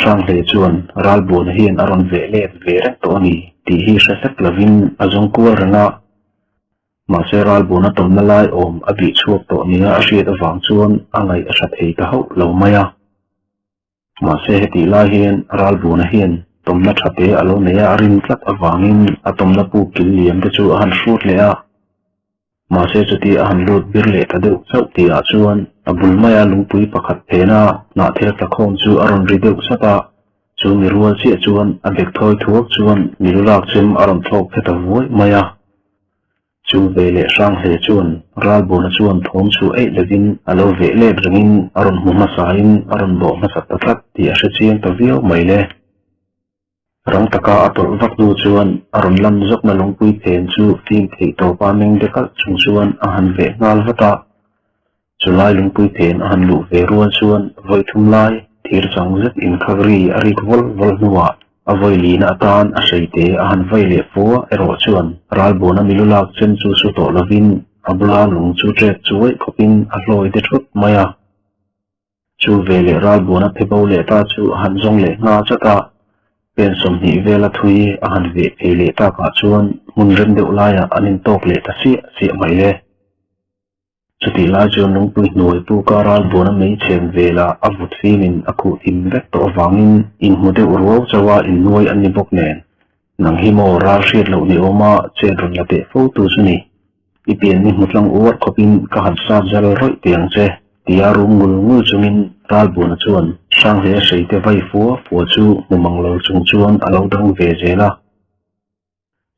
Hranghlei chuan Ralbuana hian a rawn veh let ve reng tawh a ni tih hi hre hlek lovin a zawng kual reng a. Mahse Ralbuana tawmna lai awm a bih chhuak tawh nia a hriat avang chuan a ngaih a hra thei ta hauh lo mai a. Mahse hetih lai hian Ralbuana hian tawmna tha te a lo nei a, a rin tlat avangin a tawmna puk kil liam te chu a han hrut leh a. Mahse chuti a han lut bir leh ta deuh chauh tihah chuan a bul maia lungpui pakhat phena hnahthel tlakhawm chu a rawn ri deuh sap a, chu mi rual chiah chuan a bek thawi thuak chuan mi lu lak chem a rawn thlawk phe ta vuai mai a. Chu ve leh hrang hle chuan Ralbawna chuan thawm chu eih lovin a lo veh let rengin a rawn hmu hmasain a rawn bawh hmasa ta tlat tih a hre chiang ta viau mai le. Rang taka a tawlh vak hnu chuan a rawn lan zawkna lungpui phen chu fim theih tawpa meng de kalh chung chuan a han veh nghal vat a. Chulai lungpui phen a han luh ve rual chuan vawi thum lai thir chang zet inkhak ri a rik vawl vawl hnuah a vawi lina atan a hreite a han vai leh fua erawh chuan ralbuana milu lak chen chu su tawh lovin a bula lung chu ṭek chuai khawpin a hlawi de thut mai a. Chu veleh ralbuana phe bo leh ta chu a han zawng leh nghal chat a, pen 20 vela thui a han veh phei leh takah chuan hmun rem deuh laiah an intawk leh ta siah siah mai le. Chutih lai chuan lungpui hnuai puka ralbuana mei chhem velah a vut fimin a khuh thim vek tawh avangin inhmu deuh ruau chauh a innuai an ni bawk nen. Nang hi maw ral hriat loh ni awma chet rawn la teh fo tu chu ni. I pian ni hmu tlang uar khawpin ka han sat zal rawih teh ang che, tia rum ngul ngul chungin Ralbuana chuan Hranghlei a hreite vai fua fua chu hmu mang lo chung chuan a lo dang ve zel a.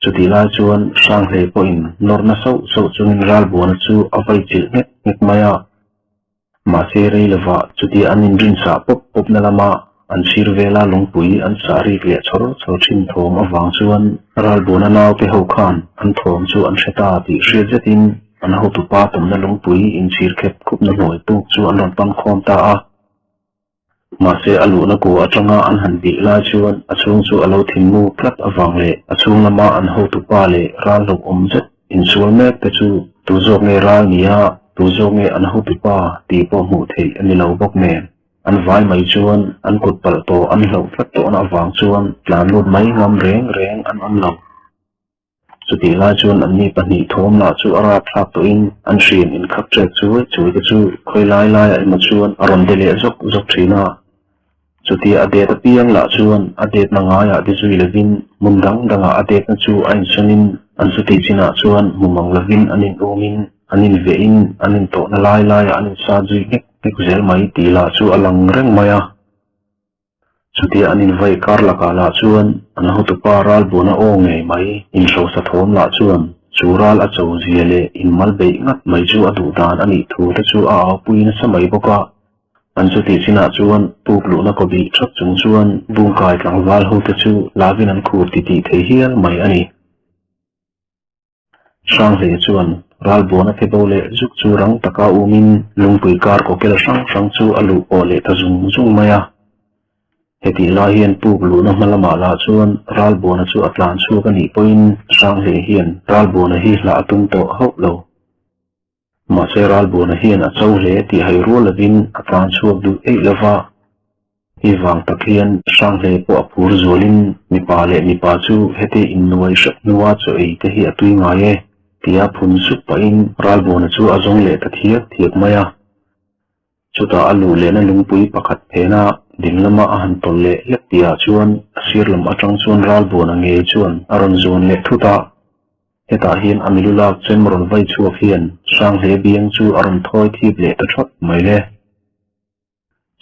Chutih lai chuan Hranghlei pawhin nawrna sauh sauh chungin Ralbuana chu a vai chilh nghek nghek mai a. Mahse rei lovah chutia an inrinsah pawp pawpna lama an sir vela lungpui an sah rik leh chawr chawr thin thawm avang chuan Ralbuana naute ho khan an thawm chu an hre ta tih hriat zetin an hotupa tawmna lungpui inchhir khep khupna hnuai puk chu an rawn pan khawm ta a. Mahse a luhna ku atanga an han bih lai chuan a chhung chu a lo thinmu tlat avang leh a chhung lama an hotupa leh ral hlauhawm zet insual mek te chu tu zawk nge ral nia, tu zawk nge an hotupa tih pawh hmuh theih a ni lo bawk nen. An vai mai chuan an kut palh tawh an hlauh tlat tawhna avang chuan tlan lut mai ngam reng reng an awm lo. Chutih lai chuan anni pahnih thawm lah chu a rap thlak tawhin an hriam inkhak ṭek chuai chuai te chu khawi lai laiah emaw chuan a rawn de leh zawk zawk ṭhin a. Chutia a det apiang lah chuan a detna ngaiah ti zui lovin hmun dang dangah a detna chu a insawnin an chutih chinah chuan hmu mang lovin an in umin an invehin an intawhna lai laiah an insat zui nghek nghek zel mai tih lah chu a lang reng mai a. Chutia an invaih kar lakah lah chuan an hotupa ralbuana aw ngei mai inhrosa thawm lah chuan chu ral a cho zia leh inmal beih ngat mai chu a duh dan a nih thu te chu a aupui nasa mai bawk a. An chutih chinah chuan puk luhna kaw bih thap chung chuan bungkai tlangval ho te chu lavin an khur titih thei hial mai a ni. Hranghlei chuan ralbuan a phe bo leh zuk chu rang taka umin lungpui kar kawkel hrang hrang chu a luh pawh leh ta zung zung mai a. Hetih lai hian puk luhna hma lamah lah chuan ralbuana chu a tlan chhuak a nih pawhin Hranghlei hian ralbuana hi hlah a tum tawh hauh lo. Mahse ralbuana hian a cho hle tih hai rual lovin a tlan chhuak duh eih lova. Hi vang tak hian Hranghlei pawh a phur zualin mipa leh mipa chu heti innuai hrep hnua chaw ei te hi a tui ngai e tia phun sup pahin Ralbuana chu a zawng leh ta thiak thiak mai a. Chutah a luh lehna lungpui pakhat phena ding lama a han tawlh leh hlek tihah chuan a sir lam atang chuan Ralbuana ngei chuan a rawn zawn leh thut a. Hetah hian a milu lak chem rawn vai chhuak hian Hranghlei biang chu a rawn thawi thip leh ta thawt mai le.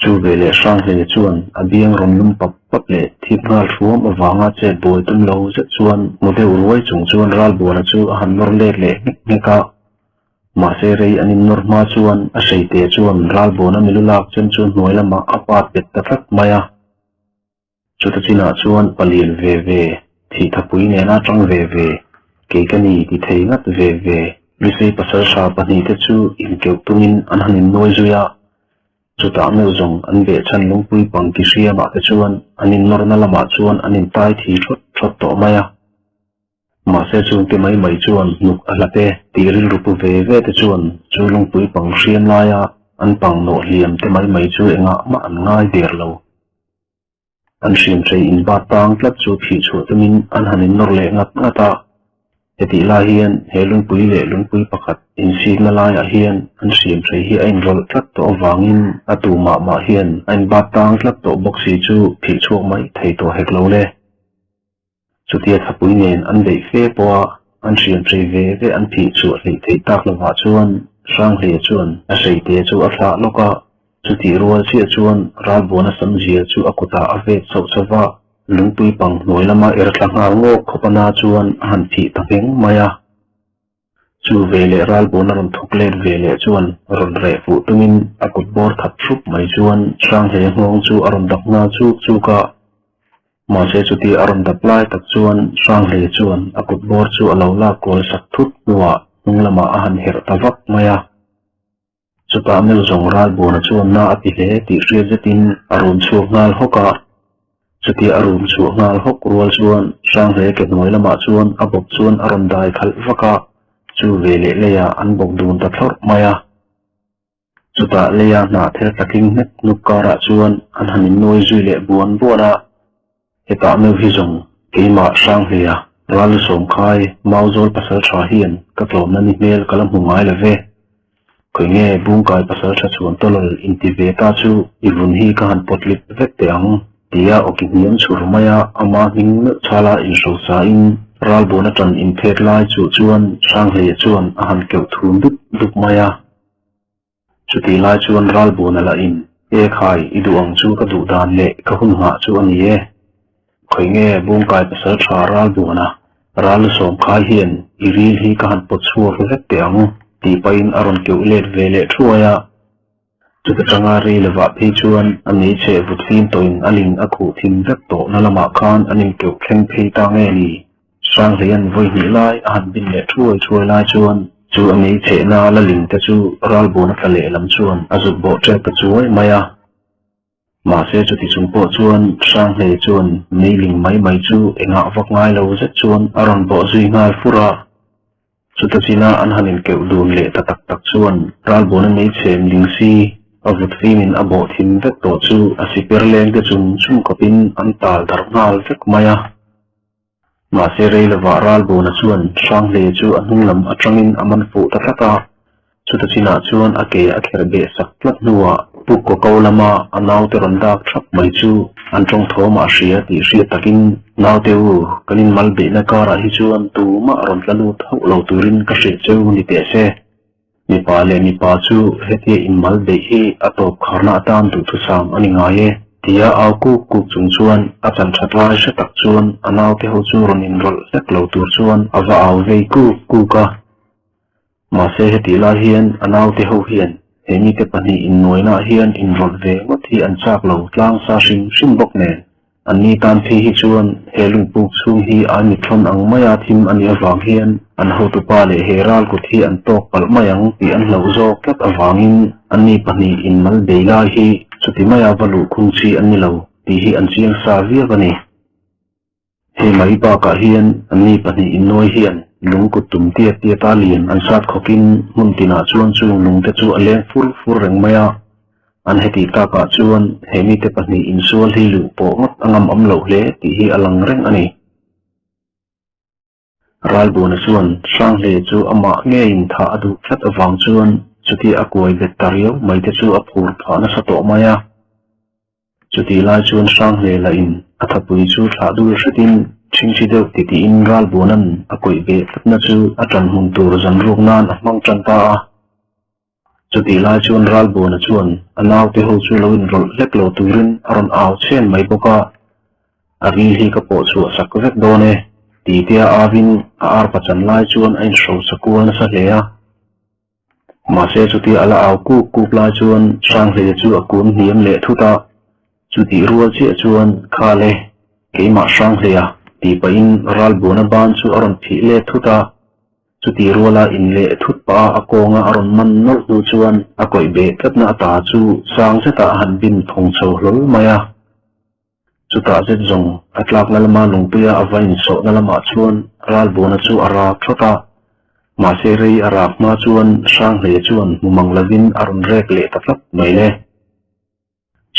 Chu veleh Hranghlei chuan a biang rawn lum pap pap leh thip nghal hruam avanga chet buai tum lo zet chuan hmu deuh ruai chung chuan Ralbuana chu a han nawr let leh nghek nghek a. Mahse rei an innawr hma chuan a hreite chuan Ralbuana milu lak chen chu hnuai lamah a pat bet ta tlat mai a. Chuta chinah chuan palian ve ve, thihthapui nena tang ve ve, kei ka ni ti thei ngat ve ve, Lusei pasalṭha pahnihte chu inkeuh tumin an han innuai zui a. Chutah meuh zawng an behchhan lungpui pangki hriamah te chuan an innawrna lamah chuan an intai thi thawt thawt tawh mai a. Mahse chungte mai mai chuan hnuk a hlat e tih rilru pu ve ve te chuan chu lungpui pang hriam laia an pang nawh hliam te mai mai chu engah mah an ngai der lo. An hriamhrei inbat tang tlat chu phih chhuah tumin an han innawr leh ngat ngat a. Hetih lai hian he lungpui leh lungpui pakhat insikna laiah hian an hriamhrei hi a inrawlh tlat tawh avangin a tu mah mah hian a inbat tang tlat tawh bawk si chu phih chhuak mai thei tawh hek lo le. Chutia thapui nen an beih fe pawha an hriamhrei ve ve an phih chhuah hleih theih tak lovah chuan Hranghleia chuan a hreite chu a thlah lawk a. Chutih rual chiah chuan ralbuana samzia chu a kutah a vet chauh chauh va, lungpui pang hnuai lama er thla nghal ngawk khawp a na chuan a han thih ta ngheng mai a. Chu veleh ralbuana rawn thawk let veleh chuan rawn reh fuh tumin a kut bawr that hrup mai chuan Hranghlei nghawng chu a rawn dap nghal chuk chuk a. Mahse chuti a rawn dap lai tak chuan Hranghlei chuan a kut bawr chu a lo lak kual sak thut hnuah hnung lamah a han herh ta vak mai a. Chutah meuh zawng Ralbuana chuan na a ti hle tih hriat zetin a rum chhuak nghal hawk a. Chutia a rum chhuah nghal hawk rual chuan Hranghleia ke hnuai lamah chuan a bawp chuan a rawn dai khalh vak a, chu ve leh leiah an bawk dun ta thlawrh mai a. Chutah leia hnah thel tlaking hnek hnup karah chuan an han innuai zui leh buan buan a. Hetah meuh hi zawng keimah Hranghleia ral sawmkhai Mauzawl pasal tha hian ka tlawmna ni hmel ka la hmu ngai lo ve. Khawi nge Bungkai pasal tha chhuan tawlal inti ve ta chu i vun hi ka han pawt lip vek teh ang tia awki hniam chhur maia ama hming meuh chhala inhrosain ralbuan atan inphet lai chuh chuan Hranghleia chuan a han keuh thum dup dup mai a. Chutih lai chuan Ralbuana lah in, E khai, i duh ang chu ka duh dan leh ka hun nghah chu a ni e. Khawi nge Bungkai pasal tha Ralbuana, ral sawm khai hian i ril hi ka han pawt chhuak vek teh ang, tih pahin a rawn keuh let ve leh thuai a. Chuta tanga rei lovah phei chuan a mei cheh vut fim tawhin a ling a khuh thim vek tawh na lamah khan an inkeuh thleng phei ta nge ni? Sanghleia'n vawi hnih lai a han bin leh thuai thuai lai chuan chu a mei chehna la ling te chu ralbuan a tla leh lam chuan a zuk bawh tep ta chuai mai a. Mahse chuti chung pawh chuan Sanghlei chuan mei ling mai mai chu engah vak ngai lo zet chuan a rawn bawh zui nghal fur a. Chuta china an han inkeuh dun leh ta tak tak chuan ralbuan a mei chhem ling si a vut fimin a bawh thin vek tawh chu a siper leng te chung chung khawpin an tal darh nghal vek mai a. Mahse rei lovah Ralbawna chuan Hranghleia chu a hnung lam atangin a man fuh ta tlat a, chuta chinah chuan a ke a kherh beh sak tlat hnuah Pu Kawkau lama a naute rawn dak thap mai chu an tawng thawmah a hria tih hriat takin, Naute u, kan inmal beihna karah hi chuan tumah rawn tla lut hauh lo turin ka hrilh cheu ni teh se. Mipa leh mipa chu hetia inmal beih hi a tawp kharna atan duhthusam a ni ngai e, tia au kuk kuk chung chuan a chan that lai hre tak chuan a naute ho chu rawn inrawlh hlek lo tur chuan a va au vei kuk kuk a. Mahse hetih lai hian a naute ho hian he mite pahnih innuainaah hian inrawlh ve ngawt hi an chak lo tlang sa hrim hrim bawk nen. Anni tan phei hi chuan he lungpuk chhung hi an mithlawn ang maia thim a nih avang hian an hotupa leh he ral kut hi an tawk palh mai ang tih an hlauh zawk tlat avangin anni pahnih inmal bei lai hi chuti maia va luhkhung chi an ni lo tih hi an chiang sa viau a ni. Hei mai bakah hian anni pahnih innuai hian lung kut tum tiat tiata lian an sat khawkin hmun tinah chuan chung lungte chu a leng fur fur reng mai a. An hetih takah chuan he mite pahnih insual hi luh pawh ngawt a ngam awm loh hle tih hi a lang reng a ni. Ralbuana chuan Hranghleia chu amah ngeiin thah a duh tlat avang chuan chutia a kuai bet ta riau mai te chu a phur phah nasa tawh mai a. Chutih lai chuan Hranghleia lahin a thapui chu thlah dul hretin ṭhingṭhi deuh titiin Ralbuana'n a kawih beh tlatna chu a ṭan hmun tur zanruk nan a hmang ṭan ta a. Chutih lai chuan Ralbuana chuan a naute ho chu lo inrawlh hlek lo turin a rawn au chhen mai bawk a, A ril hi ka pawh chhuah sak vek dawn e, ti tia avin a arpa chan lai chuan a inhrosa kual nasa hle a. Mahse chutia a la au kuk kuk lai chuan Hranghleia chu a kun hniam leh thut a, chutih rual chiah chuan Khal e, keimah Hranghleia, tih pahin Ralbuana ban chu a rawn phih let thut a. Chuti ruala in leh thut pah a a kawnga a rawn man nawlh hnu chuan a kawih beh tlatna ata chu sang zetah a han bin thawng chho hlawl mai a. Chutah zet zawng a tlakna lama lungpuia a va insawhna lamah chuan ralbuana chu a rak thawt a. Mahse rei a rak hma chuan Hranghleia chuan hmu mang lovin a rawn rek leh ta tlat mai le.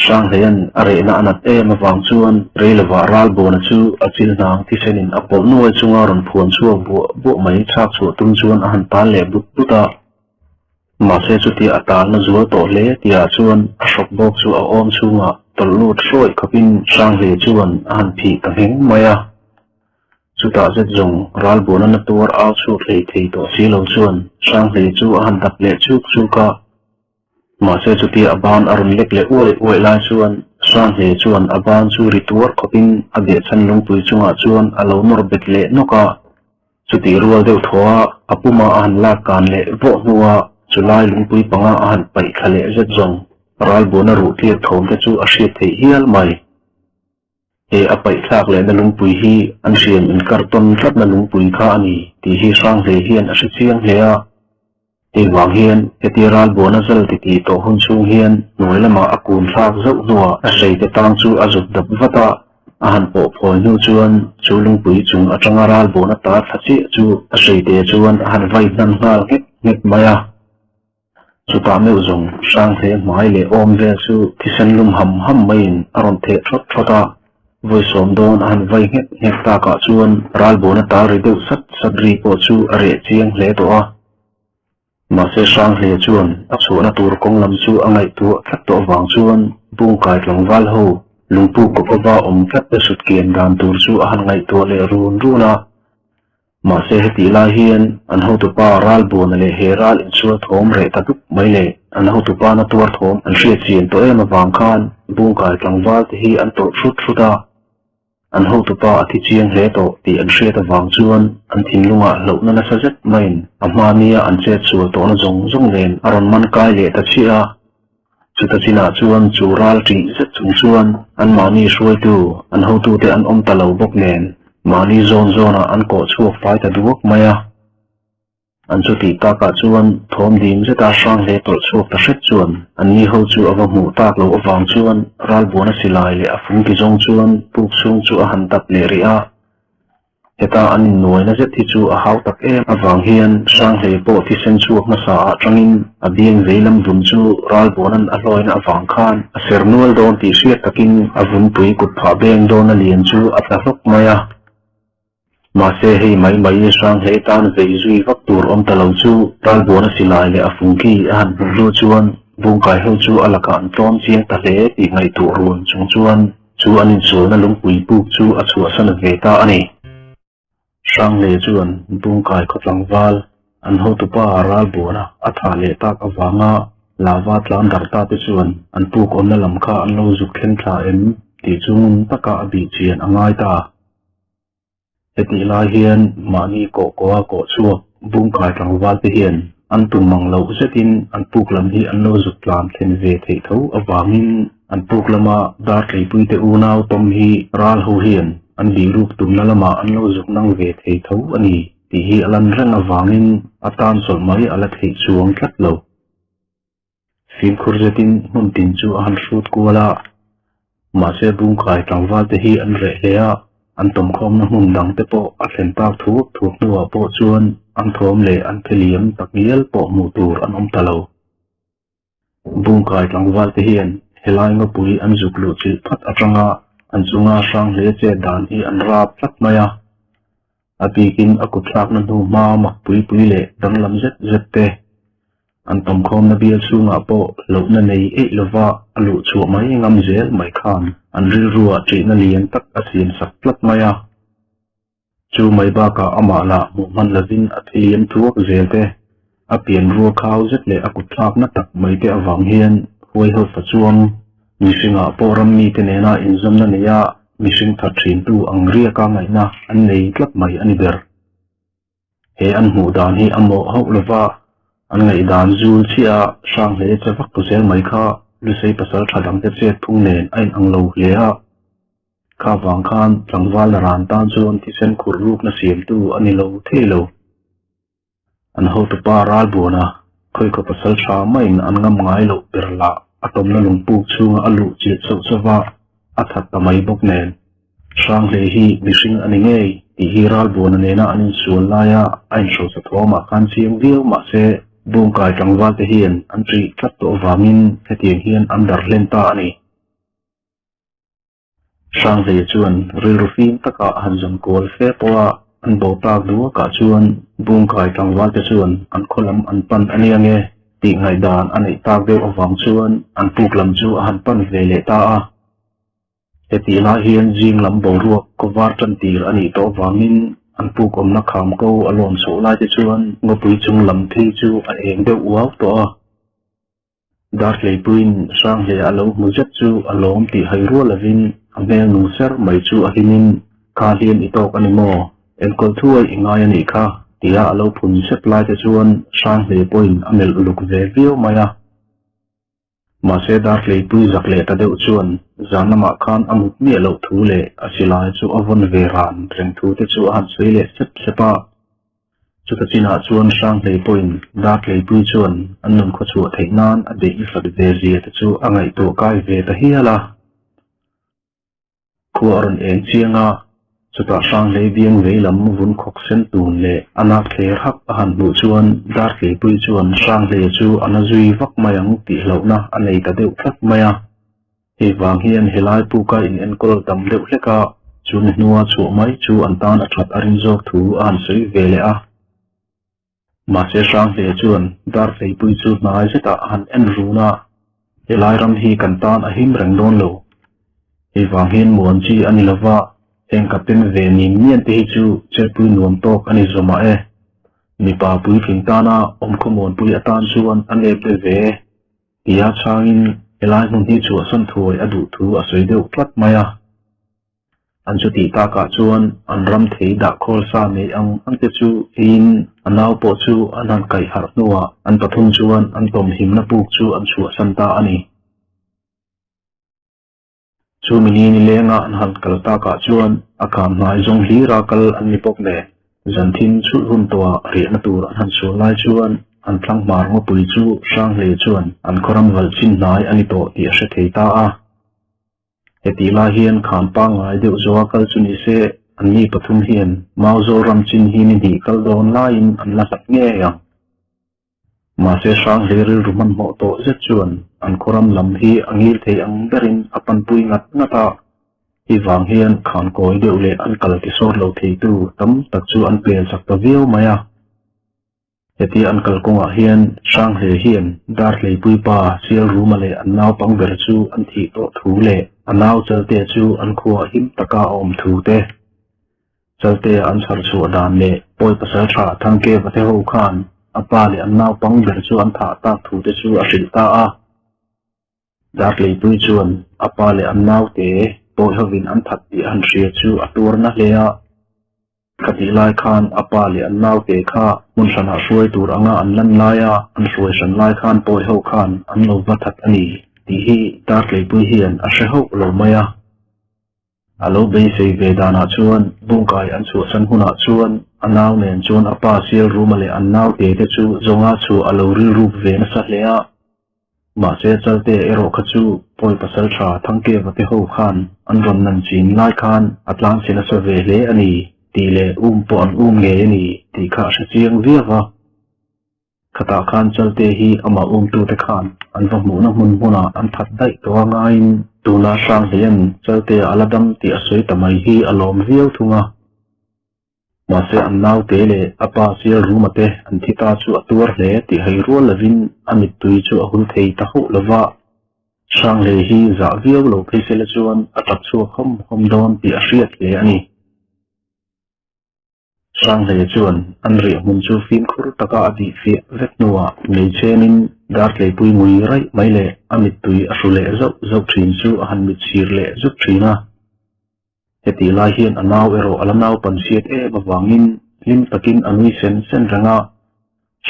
Hranghleia'n a rehna a nat em avang chuan rei lovah Ralbuana chu a chil hnang thisenin a pawlh nuai chunga rawn phuan chhuak buah buah mai chhak chhuah tum chuan a han tal leh but but a. Mahse chutia a talna zual tawh hle tihah chuan a hrawk bawk chu a awm chhungah tawlh lut hruai khawpin Hranghlei chuan a han phih ta ngheng mai a. Chutah zet zawng Ralbuana na tuar au chhuak hlei thei tawh si lo chuan Hranghlei chu a han dap leh chuk chuk a. Mahse chutia a ban a rawn lek leh uaih uaih lai chuan Hranghlei chuan a ban chu ri tuar khawpin a behchhan lungpui chungah chuan a lo nawr bet leh nawk a. Chutih rual deuh thaw a, a puma a han lak kan leh vawh hnua chulai lungpui panga a han paih thla leh zet zawng ralbuana ruh tliak thawm te chu a hriat theih hial mai. He a paih thlak lehna lungpui hi an hriam inkar tawn tlatna lungpui kha a ni tih hi Hranghlei hian a hre chiang hle a. Hei vang hian hetia ralbuana zal titih tawh hun chhung hian hnuai lamah a kun thlak zauh hnuah a hreite tang chu a zut dap vat a, a han pawh phawi hnu chuan chu lungpui chung atanga ralbuana tar thla chiah chu a hreite chuan a han vai hnan nghal nghek nghek mai a. Chutah meuh zawng Hranghle hmai leh awm vel chu thisen lum ham ham maiin a rawn theh thawt thawt a, vawi sawm dawn a han vai nghek nghek takah chuan ralbuana tal ri deuh sat sat ri pawh chu a reh chiang hle tawh a. Mahse Hranghle chuan a chhuahna tur kawng lam chu a ngaihtuah tlat tawh avang chuan Bungkai tlangval ho lungpuk kawkawva awm tlat te sut kian dan tur chu a han ngaihtuah leh run run a. Mahse hetih lai hian an hotupa Ralbuana leh he ral insual thawm reh ta dup mai leh an hotupa na tuar thawm an hriat chian tawh em avang khan Bungkai tlangval te hi an tawlh hrut hrut a, an hotupa a thi chiang hle tawh tih an hriat avang chuan an thinlungah hlauhna nasa zet maiin a hmania an chet sual tawhna zawng zawng nen a rawn man kai leh ta chiah a. Chuta chinah chuan chu ral ṭih zet chung chuan anmahni hruaitu, an hotute an awm ta lo bawk nen, mahni zawn zawnah an kawh chhuak fai ta duak mai a. An chutih takah chuan thawm dim zeta hrang hle tawlh chhuak ta hret chuan anni ho chu a va hmuh tak loh avang chuan ralbuana silai leh a fungki zawng chuan puk chhung chu a han dap leh rih a. Heta an innuaina zet hi chu a hau tak em avang hian Hranghlei pawh thisen chhuak hmasa ah tangin a biang vei lam vun chu ralbuanan a hlawina avang khan a ser nual dawn tih hriat takin a vunpui kut phah beng dawna lian chu a tla hlawk mai a. Mahse hei mai mai Hranghlei tan vei zui vak tur awm ta lo chu ralbuana silai leh a fungki a han hmuh hnu chuan Bungkai ho chu a lakah an tlawm chiang ta hle tih ngaihtuah run chung chuan Chu an insualna lungpui puk chu a chhuahsan ve ta a ni. Hrangle chuan Bungkai khaw tlangval an hotupa ralbuana a thah leh tak avanga lava tlan darh ta te chuan an puk awmna lam kha an lo zuk thleng thla em tih chu ngun taka a bih chian a ngai ta. Hetih lai hian mahni kawh kawha kawh chhuak Bungkai tlangval te hian an tum mang loh zetin an puk lam hi an lo zuk tlan thlen ve theih tho avangin an puk lama Dartleipui te unau tawm hi ral ho hian an bihruk tumna lamah an lo zuk nang ve thei tho a ni tih hi a lan reng avangin a tan chawlh mai a la theih chuang tlat lo. Fimkhur zetin hmun tin chu a han hrut kual a, mahse Bungkai tlangval te hi an reh hle a, an tawmkhawmna hmun dang te pawh a thlen tak thuak thuak hnuah pawh chuan an thawm leh an pheliam tak ngial pawh hmuh tur an awm ta lo. Bungkai tlangval te hian helai ngawpui an zuk luh chilh phat atanga an chunga hrang hle chet dan hi an rap tlat mai a, a bikin a kutthlakna hnu hma mak pui pui leh danglam zet zet te An tawmkhawmna bial chhungah pawh hlauhna nei eih lova a luh chhuah mai ngam zel mai khan an rilruah ṭihna lian tak a siam sak tlat mai a. Chu mai bakah amah lah hmuh hman lovin a thiliam thuak zel te, a pian rua khau zet leh a kutthlakna tak mai te avang hian huaiho fa chuang mihringah pawh ram mite nena inzawmna neia mihring that ṭhintu ang riaka ngaihna an nei tlat mai a ni ber. He an hmuh dan hi a mawh hauh lova, an ngaihdan zul chiah a hrang hle che vak zel mai kha Lusei pasal tha dangte chet phung nen a inang lo hle a. Kha vang khan tlangval ran tan chuan thisen khur rukna siamtu a ni lo thei lo. An hotupa ralbuana khawikhaw pasal tha maiin an ngam ngai loh ber lah a tawmna lungpuk chhunga a luh chilh chauh chauh va, a that ta mai bawk nen. Hranghlei hi mihring a ni ngei tih hi ralbuana nena an insual laia a inhrosa thawmah khan chiang viau mahse Bungkai tlangval te hian an ṭih tlat tawh avangin hetiang hian an darh hlen ta a ni. Hranghleia chuan rilru fim taka a han zawn kual fe pawh a, an bo tak duakah chuan Bungkai tlangvalte chuan an khaw lam an pan a nia nge tih ngaihdan a neih tak deuh avang chuan an puk lam chu a han pan ve leh ta a. Hetih lai hian zing lam boruak kaw var tan tir a nih tawh avangin an puk awmna kham ko a lawn chhoh lai te chuan ngawpui chung lam phei chu a eng deuh uau tawh a. Darhleipuiin Hranghleia a lo hmu zet chu a lawm tih hai rual lovin a hmel nung ser mai chu a hlimin, Kha hliam i tawk a ni maw? Enkawl thuai i ngai a nih kha, tia a lo phun sep lai te chuan Hranghleia pawhin a melh uluk ve viau mai a. Mahse Darhleipui zak leh ta deuh chuan zan lamah khan a mut miah loh thu leh a silai chu a vawn ve ran reng thu te chu a han sawi leh sep sep a. Chuta chinah chuan Hranghlei pawhin Dartleipui chuan an nun khawchhuah theih nan a beih nasat ve zia te chu a ngaihtuah kai ve ta hial a. Khua a rawn eng chiang a, chutah Hranghlei biang vei lam vun khawk sen tun leh a nak thler hak a han hmuh chuan Dartleipui chuan Hranghleia chu a na zui vak mai ang tih hlauhna a nei ta deuh tlat mai a. Hei vang hian helai puka in enkawl tam deuh hlek a, chumi hnua chhuah mai chu an tan a that a rin zawk thu a han sawi ve leh a. Mahse Hranghle chuan Darhleipui chu hnai zetah a han en run a, helai ram hi kan tan a him reng dawn lo. Hei vang hian muan chi a ni lova, heng ka pem ve nin nian te hi chu chetpui nuam tawk a ni zawmah e. Mipa puitling tana awmkhawmuanpui atan chuan a nep deuh ve e. Tia chhangin helai hmun hi chhuahsan thuai a duh thu a sawi deuh tlat mai a. An chutih takah chuan an ram thei dah khawl sa nei ang ang te chu eiin a nau pawh chu an han kaih harh hnuah an pathum chuan an tawmhimna puk chu an chhuahsan ta a ni. Chu mini nilenga an han kal takah chuan a kham hnai zawng hlira kal an ni bawk nen, zan thim chhulh hun tawhah riahna tur an han sual lai chuan an thlang hmar ngawpui chu Hranghle chuan an khawram valh chin hnai a ni tawh tih a hre thei ta a. Hetih lai hian kham pangngai deuh zawa kal chu ni se, anni pathum hian Mauzawl ram chin hi ni hnih kal dawn laiin an la hlat ngei ang. Mahse Hranghlei rilru hmanhmawh tawh zet chuan an khawram lam hi a ngil thei ang berin a panpui ngat ngat a, hei vang hian khankawi deuh leh an kal tisawt lo theitu tam tak chu an pel chak ta viau mai a. Hetia an kal kawngah hian Hranghlei hian Darhleipui pa Sialruma leh an naupang ber chu an thih tawh thu leh a nau Chaltea chu an khuaah him taka a awm thu te, Chaltea an chhar chhuah dan leh pawi pasal tha Thangkeva te ho khan a pa leh an naupang ber chu an thah tak thu te chu a hrilh ta a. Dartleipui chuan a pa leh an naute pawi hovin an that tih a han hria chu a tuar na hle a. Khatih lai khan a pa leh an naute kha hmun hranah hruai tur anga an lan laia an hruai hran lai khan pawi ho khan an lo va that a ni tih hi Dartleipui hian a hre hauh lo mai a. A lo beisei ve danah chuan Bungkai an chhuahsan hunah chuan a nau nen chuan a pa Sialruma leh an naute te chu zawnga chhuah a lo rilruk ve nasa hle a. Mahse Chalte erawh kha chu pawi pasal tha Thangkeva te ho khan an rawn nan chin lai khan a tlanchhe nasa ve hle a ni tih leh um pawh an um ngei a ni tih kha a hre chiang viau va. Khatah khan Chalte hi amah umtute khan an va hmuhna hmun hmunah an that daih tawh a ngaiin tuna Hranghleia'n Chaltea a la dam tih a sawi ta mai hi a lawm viau thung a. Mahse an naute leh a pa Sialruma te an thi ta chu a tuar hle tih hai rual lovin a mittui chu a hul thei ta hauh lova. Hranghlei hi zah viau lo phei sela chuan a tap chhuak hawm hawm dawn tih a hriat hle a ni. Hranghlei chuan an riahhmun chu fimkhur taka a bih fiah vek hnuah meichhenin Dartleipui ngui raih mai leh a mittui a hru leh zauh zauh thin chu a han mitchhir leh zuk thin a. Hetih lai hian a nau erawh a la naupan chhiat em avangin hlim takin a nui sen sen reng a,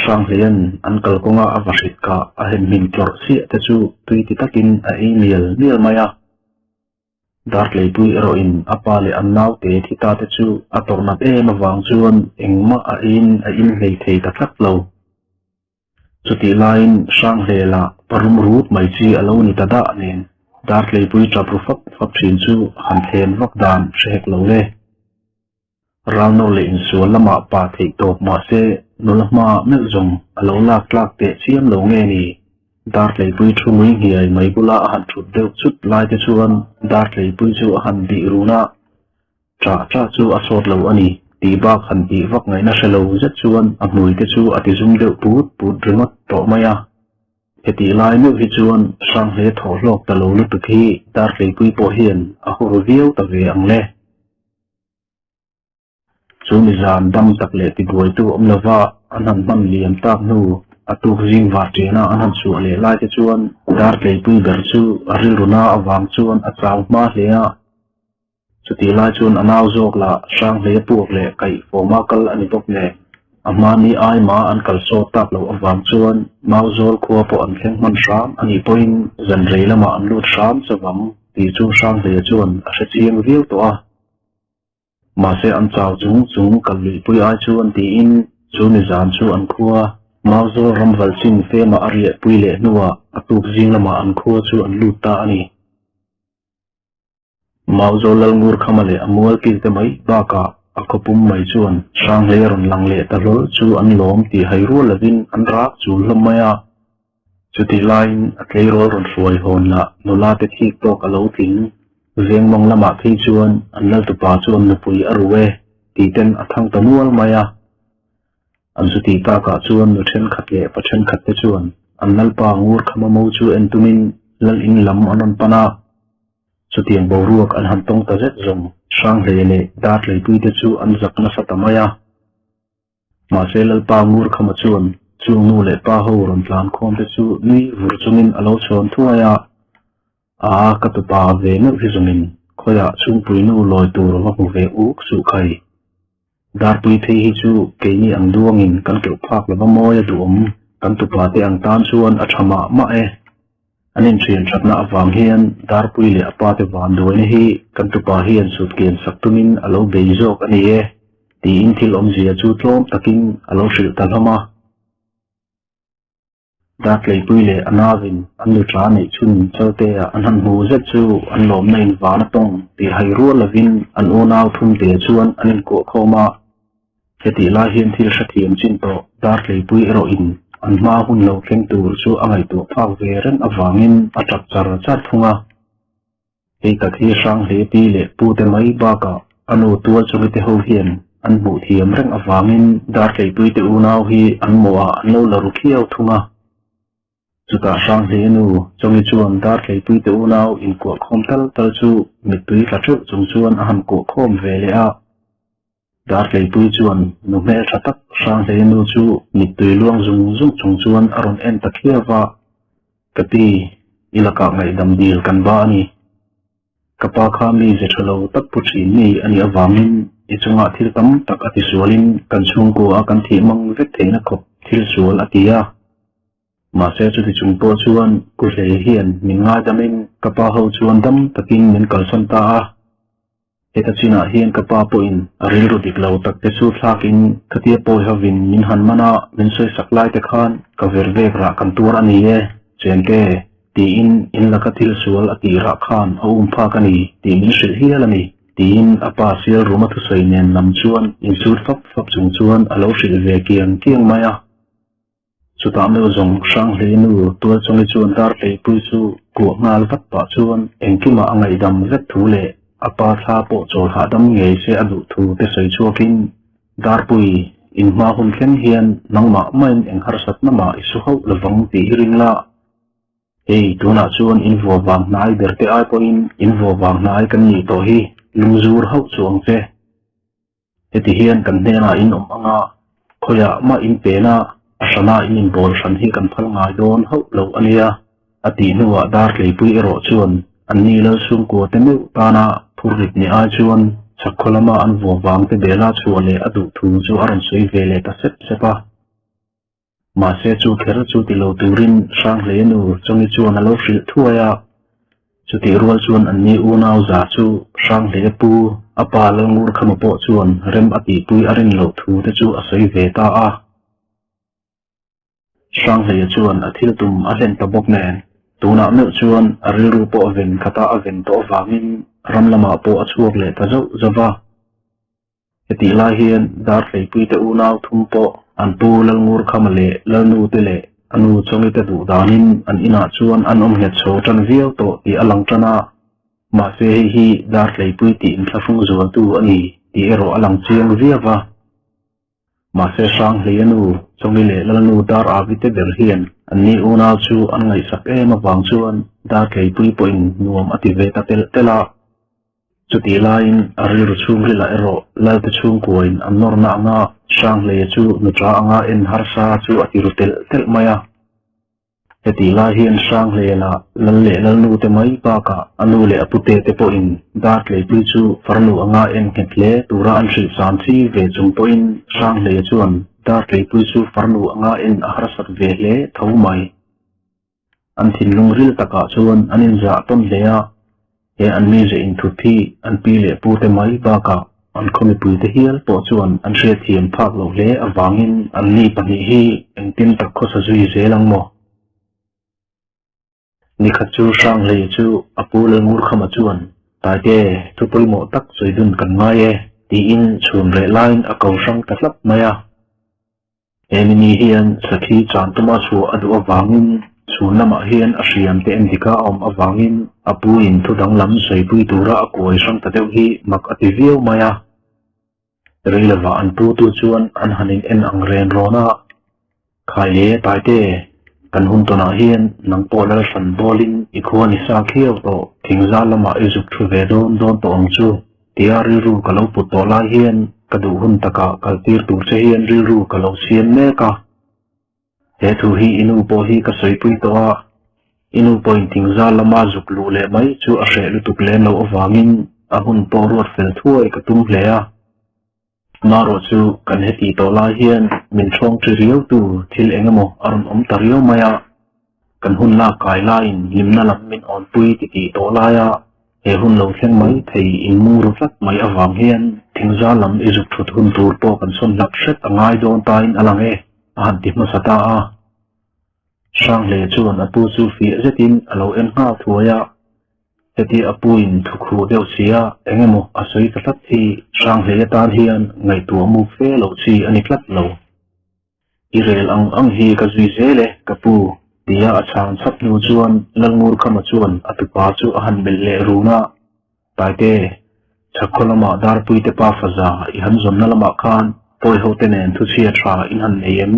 Hranghleia'n an kalkawnga a va hrit kah a hem hmin tlawrh chiah te chu tui ti takin a ei mial mial mai a. Dartleipui erawhin a pa leh an naute thi ta te chu a tawrh nat em avang chuan engmah a eiin a inhlei thei ta tlat lo. Chutih laiin Hranghlela parum rut mai chi a lo ni ta dah nen Dartleipui tap ru fap fap thin chu a han thlen vak dan hre hek lo le. Ralno leh insual lamah pa theih tawp mahse nula hma melh zawng a lo lak tlak teh chiam lo nge ni? Dartleipui thu ngui nghiai mai bula a han thut deuh chut lai te chuan Dartleipui chu a han bih run a, Ṭah ṭah chu a sawt lo a ni tih bak han tih vak ngaihna hre lo zet chuan a hmui te chu a ti zum deuh put put ringawt tawh mai a. Hetih lai meuh hi chuan Hranghle thawh hlawk ta lo lutuk hi Dartleipui pawh hian a hur viau ta ve ang le. Chu nizan dam tak leh tibuaitu awm lova an han hman liam tak hnu a tuk zing var ṭiana an han chhuah leh lai te chuan Dartleipui ber chu a rilru na avang chuan a chau hma hle a. Chutih lai chuan a nau zawk lah Hranghleia puak leh kaih fawma kal a ni bawk nen, a hmani aima an kal sawt tak loh avang chuan Mauzawl khua pawh an thleng hman hram a nih pawhin zan rei lamah an lut hram chavang tih chu Hranghleia chuan a hre chiang viau tawh a. Mahse an chau chung chung kal luihpui ai chuan tiin chu nizan chu an khua Mauzawl ram valchin fema a riahpui leh hnuah a tuk zing lamah an khua chu an lut ta a ni. Mauzawl Lalngur Khama leh a mual kil te mai bakah a khawpum mai chuan Hranghlei a rawn lang leh ta hlawl chu an lawm tih hai rual lovin an rak chul hlawm mai a. Chutih laiin a tleirawl rawn hruai hawn lah nula te thik tawk a lo tling. Vengmawng lamah phei chuan an laltupa chuan nupui a ru e tih ten a thang ta nual mai a. An chutih takah chuan nu thenkhat leh pa thenkhat te chuan an lalpa Ngur Khama mo chu en tumin lal in lam an rawn pan a. Chutiang boruak an han tawng ta zet zawng Hranghlei leh Dartleipui te chu an zak nasa ta mai a. Mahse Lalpa Ngurkhama chuan chung nu leh pa ho rawn tlan khawm te chu nui vur chungin a lo chhawn thuai a, Aa ka tupa ve meuh hi zawngin khawiah chhungpui nu lawi tur va hmu ve uk suh khai. Darpui phei hi chu keini ang duangin kan keuh phak lova mawi a duhawm kan tupa te ang tan chuan a tha mah mah e. An inṭhian ṭhatna avang hian Darpui leh a pa te van duaina hi kan tupa hian sut kian sak tumin a lo bei zawk a ni e, tiin thil awmzia chu tlawm takin a lo hrilh ta hlawm a. Dartleipui leh a navin an nuṭa neih chhun Chaltea an han hmu zet chu an lawmna in van a tawng tih hai rual lovin an unau thumte chuan an inkuah khawm a. Hetih lai hian thil hrethiam chin tawh Dartleipui erawhin an hma hun lo thleng tur chu a ngaihtuah phak ve reng avangin a tap char char thung a. Hei tak hi Hranghle pi leh pute mai bakah a nu tual chungite ho hian an hmuh thiam reng avangin Dartleipuite unau hi an mawhah an lo la ru khiau thung a. Chutah Hranghle nu Chawngi chuan Dartleipuite unau inkuah khawm tal tal chu mittui tla theuh chung chuan a han kuah khawm ve leh a. Dartleipui chuan nu hmeltha tak Hranghle nu chu mittui luang zung zung chung chuan a rawn en ta khiau va, Ka pi, i lakah ngaihdam dil kan ba a ni. Ka pa kha mi ze tha lo tak pu thin mi a nih avangin i chungah thil tam tak a tisualin kan chhungkua a kan thih mang vek theihna khawp thil sual a ti a. Mahse chuti chung pawh chuan Kuhlei hian min ngaidamin ka pa ho chuan dam takin min kalsan ta a. Heta chinah hian ka pa pawhin a rilru dik lo tak te chu thlakin khatia pawi hovin min han man a, min sawisak lai te khan ka ver vek rah kan tuar a ni e, Chengte, tiin in laka thil sual a tih rah khan a um phak a ni tih min hrilh hial a ni, tiin a pa sial ruma thusawi nen lam chuan insut fap fap chung chuan a lo hrilh ve kiang kiang mai a. Chutah meuh zawng Hranghlei nu Tualchawngi chuan Dartleipui chu kuah nghal vat pah chuan engkimah a ngaihdam vek thu leh a pa thla pawh chawl hahdam ngei se a duh thu te sawi chhuakin, Darpui, in hma hun thleng hian nangmah maiin eng harsatna mah i su hauh lovang tih hi ring la. Hei, tunah chuan in vua vang hnai ber te ai pawhin in vua vang hnai kan nih tawh hi lungzur hauh chu ang che. Heti hian kan hnenah in awm anga khawiah mah in pen a, a hrana in inbawl hran hi kan phal ngai dawn hauh lo a nia, a tih hnuah Dartleipui erawh chuan anni Lalchhungkua te meuh tana phurrit ni ai chuan chhakhaw lama an vua vang te bela chhuah leh a duh thu chu a rawn sawi ve leh ta sep sep a. Mahse chu kher chu ti lo turin Hranghlei nu Chawngi chuan a lo hrilh thuai a, chutih rual chuan anni unau za chu Hranghlei pu a pa Lalngur Khama pawh chuan rem a tihpui a rin loh thu te chu a sawi ve ta a. Hranghleia chuan a thil tum a hlen ta bawk nen, tunah meuh chuan a rilru pawh a ven khat a a ven tawh avangin ram lamah pawh a chhuak leh ta zauh zauh va. Hetih lai hian Darhleipuite unau thum pawh an pu Lalngurkhama leh Lalnute leh A nu Chawngite duh danin an inah chuan an awm nghet chho tan viau tawh tih a lang tan a, mahse hei hi Dartleipui tih inthlahrung zualtu a ni tih erawh a lang chiang viau va. Mahse Hranghleia nu Chawngi leh Lalnu Dar Avi te ber hian anni unau chu an ngaihsak em avang chuan Dartleipui pawhin nuam a ti ve ta telh telh a. Chutih laiin a rilru chhungrilah erawh Lalte chhungkuain an nawrna anga Hranghleia chu nuṭa anga en harsa chu a ti ru telh telh mai a. Hetih lai hian Hranghleia lah Lal leh Lalnute mai bakah a nu leh a pute te pawhin Dartleipui chu farnu anga en nghet hle tura an hrilh san chi ve chung pawhin Hranghleia chuan Dartleipui chu farnu anga en a harsat ve hle tho mai. An thinlung ril takah chuan an inzah tawn hle a, he an mize inthup hi an pi leh pu te mai bakah an khaw mipui te hial pawh chuan an hriatthiam phak loh hle avangin anni pahnih hi engtin tak khawsa zui zel ang maw? Nikhat chu Hranghleia chu a pu Lalngurkhama chuan, Taite, thu pawimawh tak sawi dun kan ngai e, tiin chhun reh laiin a ko hrang ta hlap mai a. He ni hian sakhi chan tuma chhuah a duh avangin chhun lamah hian a hriam te endika a awm avangin a puin thu danglam sawipui tura a kuai hrang ta deuh hi mak a ti viau mai a. Rei lovah an putu chuan an han in en ang ren rawn a, Khai le Taite, kan hun tawnah hian nang pawh lal hran bawlin i khua ni sa khiau tawh thingzal lamah i zuk thu ve dawn dawn tawh ang chu. Tia rilru ka lo put tawh lai hian ka duh hun takah kal tir tur che hian rilru ka lo siam mek a. He thu hi i nu pawh hi ka sawipui tawh a, i nu pawhin thingzal lama zuk luh leh mai chu a hreh lutuk lem loh avangin a hun pawh ruat fel thuai ka tum hle a. Marawh chu kan heti tawh lai hian min ṭhawng ṭi riau tu thil eng emaw a rawn awm ta riau mai a. Kan hun lak kai laiin hlimna lam min awnpui titih tawh laia he hun lo thleng mai thei inmung ru tlat mai avang hian thingzal lam i zuk thut hun tur pawh kan sawn hlak hret a ngai dawn tain a lang e, a han ti hmasa ta a. Hranghleia chuan a pu chu fiah zetin a lo en nghal thuai a, hetia a puin thukhuh deuh sia eng emaw a sawi ta tlat hi Hranghleia tan hian ngaihtuah muk fe loh chi a ni tlat lo. I rel ang ang hi ka zui zel e, ka pu, tia a chhang chhap hnu chuan Lalngurkhama chuan a tupa chu a han melh leh run a, Taite, chhakhaw lamah Darpuite pa faza i han zawnna lamah khan pawi hote nen thuchhia tha in han nei em?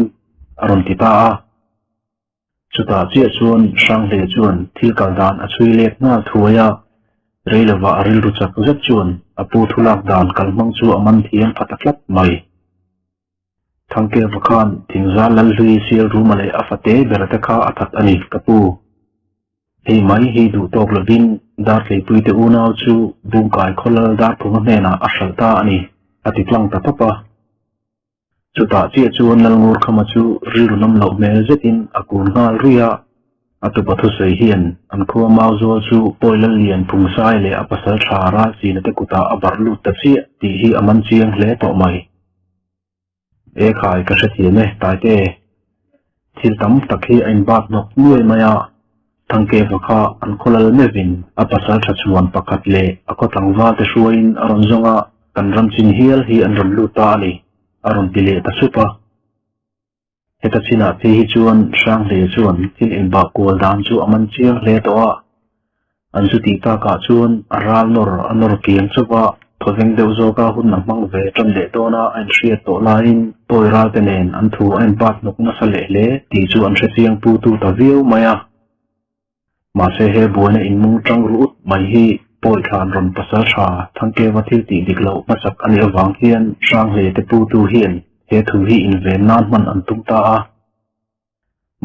a rawn ti ta a. Chutah chiah chuan Hranghleia chuan thil kal dan a chhui let nghal thuai a, rei lovah a rilru chak zet chuan a pu thulak dan kalhmang chu a man thiam pha ta tlat mai. Thangkeva khan thingzal Lalhlui Sialruma leh a fate bera te kha a that a ni, ka pu. Hei mai hi duh tawk lovin Dartleipuite unau chu Bungkai Khawlal Darphunga hnenah a hralh ta a ni, a ti tlang ta tawp a. Chutah chiah chuan Lalngurkhama chu rilru nawm loh hmel zetin a kun nghal ruih a. A tupa thusawi hian an khua Mauzawl chu Pawi Lallian Phungsai leh a pasal tha Ralchina te kutah a barh lut ta chiah tih hi a man chiang hle tawh mai. E khai ka hrethiam e Taite, thil tam tak hi a inbat hnawk nuai mai a, Thangkeva kha an khaw lal mevin a pasal tha chhuan pakhat leh a khaw tlangval te hruaiin a rawn zawng a, kan ram chin hial hi an rawn lut ta a ni, a rawn ti leh ta sup a. Heta chinah phei hi chuan Hranghleia chuan thil inbah kual dan chu a man chiang hle tawh a, an zu tih takah chuan a ral nawr a nawr kiang chauh a, thawveng deuh zawka hun a hmang ve tan leh dawn a a inhriat tawh laiin Pawi ralte nen an thu a inbat hnawk nasa leh hle tih chu an hrechiang pu tu ta viau mai a. Mahse he buaina inmung tang ru ut mai hi Pawi thlan rawn pasal tha Thangkeva thil tih dik loh hmasak a nih avang hian Hranghleia te putu hian he thu hi inven nan hman an tum ta a.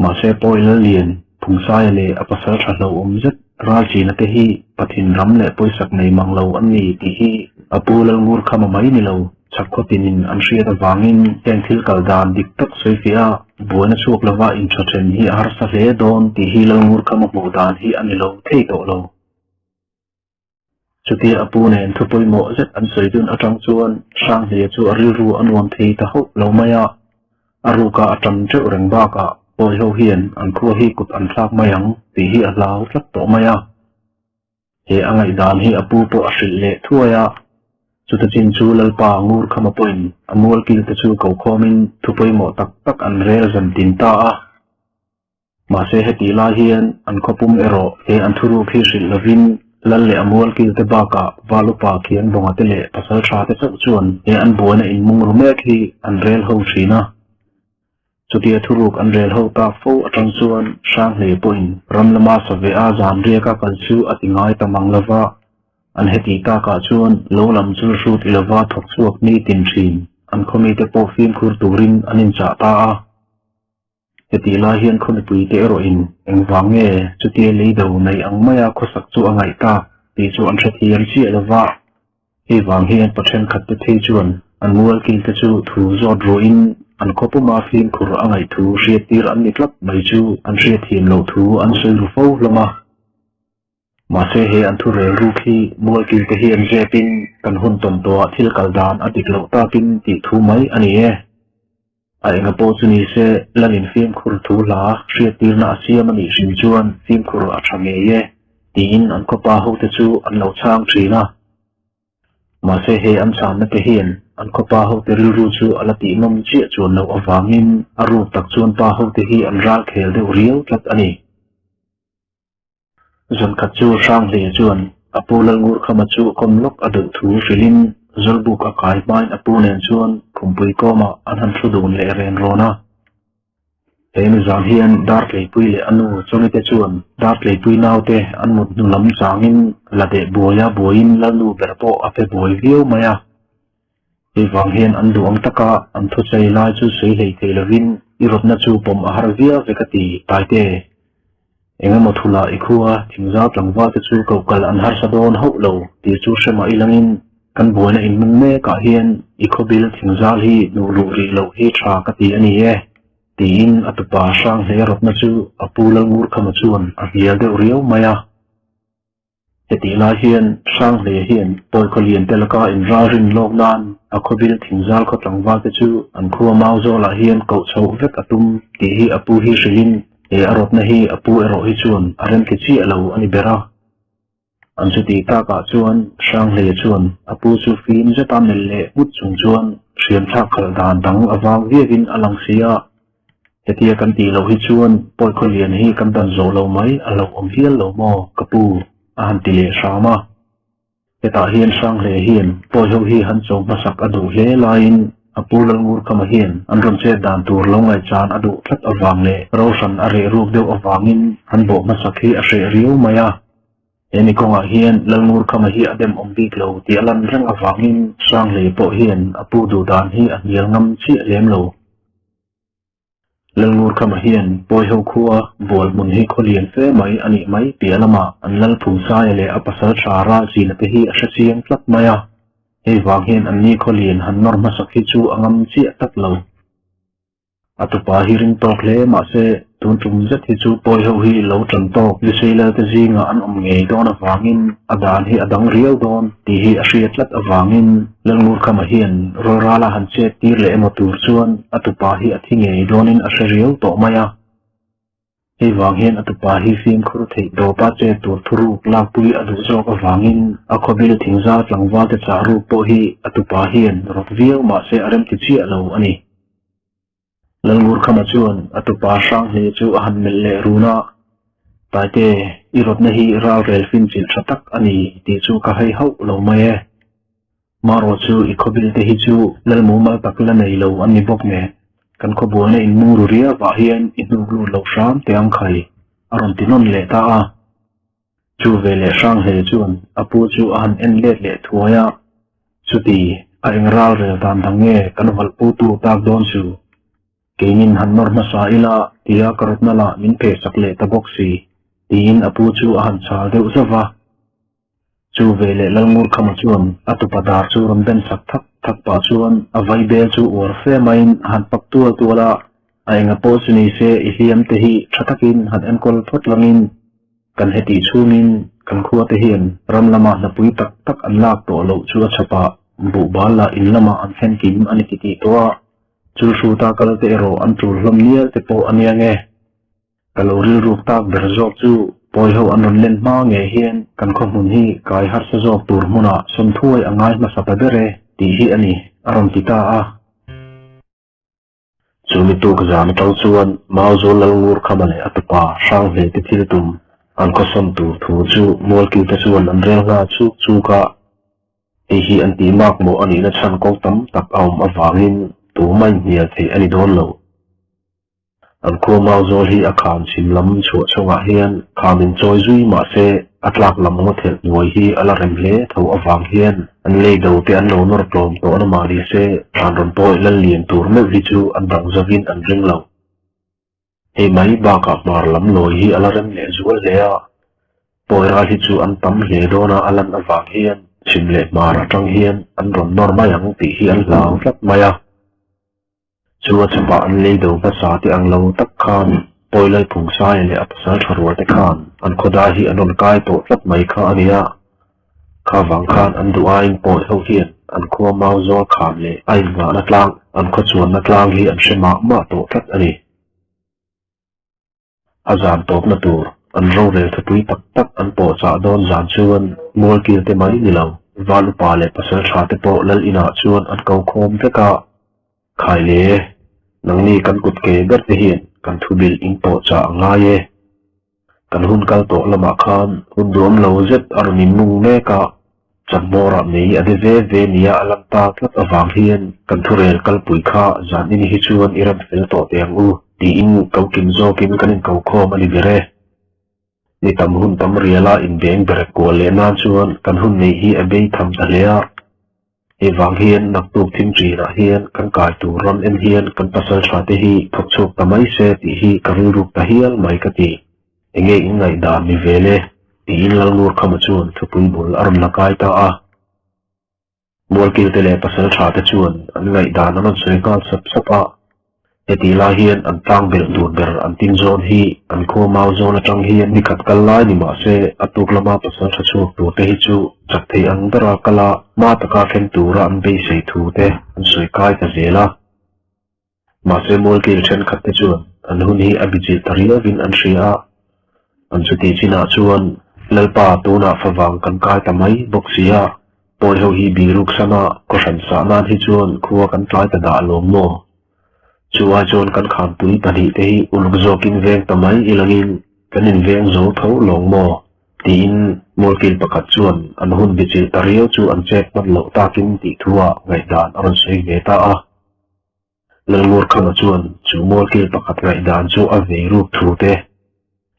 Mahse Pawi Lallian, Phungsaia leh a pasal tha hlauhawm zet Ralchina te hi Pathin ram leh pawisak nei mang lo an ni tih hi a pu Lalngurkhama mai ni lo. Chhakhaw tinin an hriat avangin heng thil kal dan dik tak sawifiah a, buaina chhuak lova intha then hi a harsa hle dawn tih hi Lalngurkhama hmuh dan hi a ni lo thei tawh lo. Chutia a pu nen thu pawimawh zet an sawi dun atang chuan Hranghleia chu a rilru a nuam thei ta hauh lo mai a, a ruka a tam teuh reng bakah pawi ho hian an khua hi kut an thlak mai ang tih hi a hlau tlat tawh mai a. He a ngaihdan hi a pu pawh a hrilh leh thuai a, chuta chin chu Lalpa Ngurkhama pawhin a mualkil te chu ko khawmin thu pawimawh tak tak an rel zan tin ta a. Mahse hetih lai hian an khawpum erawh he an thuruk hi hrilh lovin Lal leh a mualkil te bakah Val upa Khianbawnga te leh pasal tha te chauh chuan he an buaina inmung ru mek hi an rel ho thin a. Chutia thuruk an rel ho tak fo atang chuan Hranghlei pawhin ram lama save a zan riaka kal chu a ti ngai ta mang lova, an heti takah chuan lo lam chu hrut i lova thawk chhuak nitin thin an khawmite pawh fimkhur turin an inchah ta a. Hetih lai hian khaw mipuite erawhin engvang nge chutia lei do nei ang maia khawsak chu a ngaih tak tih chu an hrethiam chiah lo va. Hei vang hian pa thenkhatte phei chuan an mualkilte chu thu zawt ruahin an khaw puma fimkhur a ngaih thu hriattir an ni tlat mai chu an hriatthiam loh thu an sawi ru fo hlawm a. Mahse he an thu rel ruk hi mualkilte hian zepin kan hun tawn tawhah thil kal dan a dik loh takin tih thu mai a ni e. A enga pawh chu ni se, Lalin fimkhur thu hla hriattirna a siam a nih hrim chuan fimkhur a tha ngei e, tiin an khawpa hote chu an lo chhang thin a. Mahse he an chhanna te hian an khawpa hote rilru chu a la tihnawm chiah chuan loh avangin a ruk tak chuan pa hote hi an ral khel deuh riau tlat a ni. Zankhat chu Hranghlei chuan a pu Lalngurkhama chu kawm lawk a duh thu hrilhin Zawlbuk a kai hmain a pu nen chuan khumpui kawmah an han thu dun leh ren rawn a. He mizan hian Dartleipui leh a nu Chawngite chuan Dartleipui naute an mut hnu lam changin la deh buaia buaiin Lalnu ber pawh a pe buai viau mai a. Hei vang hian an duh ang taka an thuchei lai chu sawi hlei thei lovin i rawtna chu pawm a har viau ve ka ti, Taite. Eng emaw thula i khua thingzau tlangval te chu koh kal an harsa dawn hauh lo tih chu hre mah ilangin kan buaina inmung mekah hian i khawbil thingzal hi hnuh luh rih loh hi tha ka ti a ni e, tiin a tupa Hranghlei rawtna chu a pu Lalngurkhama chuan a hnial deuh riau mai a. Hetih lai hian Hranghlei hian Pawikhawlian te laka inralrin lawk nan a khawbil thingzal khaw tlangval te chu an khua mau zawlah hian koh chhoh vek a tum tih hi a pu hi hrilhin he a rawtna hi a pu erawh hi chuan a remti chiah lo a ni ber a. An chutih takah chuan Hranghlei chuan a pu chu fim zeta melh leh nghut chung chuan hriamthlak khalh dan dang avang viauin a lang si a. Hetia kan tih loh hi chuan Pawikhawlian hi kan dan zawh lo mai a lo awm hial lo maw ka pu? a han ti leh hram a. Hetah hian Hranghle hian Pawi ho hi han cho hmasak a duh hle laiin a pu Lalngurkhama hian an rawn chet dan tur lo ngaihchan a duh tlat avang leh Roshan a reh ruk deuh avangin han bawh hmasak hi a hreh riau mai a. He mi kawngah hian Lalngurkhama hi a dem awm bik lo tih a lan reng avangin Hranghlei pawh hian a pu duh dan hi a hnial ngam chiah lem lo. Lalngurkhama hian Pawiho khua bual hmun hi khaw lian fe mai a nih mai piah lamah an lal Phungsaia leh a pasal tha Ralchina te hi a hre chiang tlat mai a, hei vang hian anni khaw lian han nawr hmasak hi chu a ngam chiah tak lo. A tupa hi ring tawk hle mahse tun tum zet hi chu Pawiho hi lo tan tawk Luseilal te zingah an awm ngei dawn avangin a dan hi a dang riau dawn tih hi a hria tlat avangin Lalngurkhama hian rawlrala han chet tir leh emaw tur chuan a tupa hi a thi ngei dawnin a hre riau tawh mai a. Hei vang hian a tupa hi fimkhur theih dawpa chet tur thuruk lakpui a duh zawk avangin a khawbil thingzau tlangval te chah ruk pawh hi a tupa hian rawt viau mahse a remti chiah lo a ni. Lalngurkhama chuan a tupa Hranghlei chu a han melh leh run a, Taite, i rawtna hi ralrel finchilh tha tak a ni tih chu ka hai hauh lo mai e. Marawh chu i khawbil te hi chu lal mumal tak la nei lo an ni bawk nen, kan khawbuaina inmung ru riavah hian i hnuk lut lo hram teh ang khai, a rawn ti nawn leh ta a. Chu ve leh Hranghlei chuan a pu chu a han en let leh thuai a, Chuti, a eng ral rel dan dang nge kan valh pu tu tak dawn chu? Keinin han nawr hmasa ila tia ka rawtna lah min pheh sak leh ta bawk si, tiin a pu chu a han chhal deuh zauh va. Chu ve leh Lalngurkhama chuan a tupa dar chu rawn ben sak thak thak pah chuan a vaibel chu uar fe maiin a han pak tual tual a, A enga pawh chu ni se i hliam te hi tha takin han enkawl phawt langin Kan hetih chhungin kan khuate hian ram lama hnapui tak tak an lak tawh loh chu a chhapah buhbal lah in lamah an thlen kim a ni titih tawh a, chul hruta kal te erawh an tul hlawm nial te pawh a nia nge. Ka lo rilruk tak ber zawk chu Pawiho an rawn len hma ngei hian kan khaw hmun hi kai harsa zawk tur hmunah sawmthuai a ngai hmasa ta ber e tih hi a ni, a rawn ti ta a. Chu mi tuk zan atang chuan Mauzawl Lalngurkhama leh a tupa Hranghlei te thil tum an khawsawn tur thu chu Mualkiu te chuan an rel nghal chuk chuk a. Hei hi an tih mak mawh a nihna chhan kawng tam tak a awm avangin tumah inhnial theih a ni dawn lo. An khua Mauzawl hi a kham chhim lam chhuah chhungah hian kham in chawi zui mah se a tlak lam ngaw thelh hnuai hi a la rem hle tho avang hian an lei do te an lo nawr tlawm tawh na mah ni se thlan rawn pawih lal lian tur meuh hi chu an dang zovin an ring lo. Hei mai bakah hmar lam lawi hi a la rem leh zual hle a, pawi ral hi chu an tam hle dawn a a lan avang hian chhim leh hmar atang hian an rawn nawr mai ang tih hi an hlau tlat mai a. Chu a chhapah an lei do hmasa te ang lo tak khan Pawilai Phungsaia leh a pasal tha rual te khan an khawdai hi an rawn kai tawh tlat mai kha a nia. Kha vang khan an duh aiin pawi ho hian an khua mau zawl kham leh a innghahna tlang, an khaw chuanna tlang hi an hre mah mah tawh tlat a ni. A zan tawpna tur an rorel thupui tak tak an pawh chah dawn zan chuan Mualkil te mai ni lo, Val upa leh pasal tha te pawh lal inah chuan an ko khawm vek a. Khai le, nangni kan kut ke ber te hian kan thubilh in pawh chah a ngai e. Kan hun kal tawh lamah khan hun duam lo zet a rawn inmung mek a, Chawhmawrah mei a de ve ve nia a lan ta tlat avang hian kan thurel kalpui kha zan ini hi chuan i rem fel tawh teh ang u tiin ko kim zawkin kan inko khawm a ni ber e. Ni tam hun tam riala inbeng berek kual leh nan chuan kan hun neih hi a bei tham ta hle a. Hei vang hian naktuk thim ṭinah hian kan kai tur ram en hian kan pasal ṭha te hi thawk chhuak ta mai se tih hi ka rilruk ta hial mai ka ti. Enge in ngaihdan ni vel e? tiin Lalngurkhama chuan thupui bul a rawn la kai ta a. Mualkilte leh pasalṭha te chuan an ngaihdan an rawn sawi nghal sap sap a. Hetih lai hian an tlang belh tur ber an tin zawn hi an khua mau zawn atang hian ni khat kal lai ni mah se a tuk lama pasalṭha chhuak tur te hi chu chak thei ang bera kal a, hma taka thleng tura an beisei thu te an sawi kai ta zel a. Mahse Mualkil thenkhat te chuan an hun hi a bichilh ta riauvin an hria a, an chutih chinah chuan Lalpa tunah favang kan kai ta mai bawk si a, pawi ho hi biruk sana kawhhran sah nan hi chuan khua kan tlai ta dah alawm maw? Chu ai chuan kan khanpui pahnihte hi uluk zawkin veng ta mai ilangin kan inveng zo tho lawng maw? tiin Mualkil pakhat chuan an hun bichilh ta riau chu an chet hman loh takin tih thu-ah ngaihdan a rawn sawi ve ta a. Lalngurkhama chuan chu Mualkil pakhat ngaihdan chu a vei ruk thu te,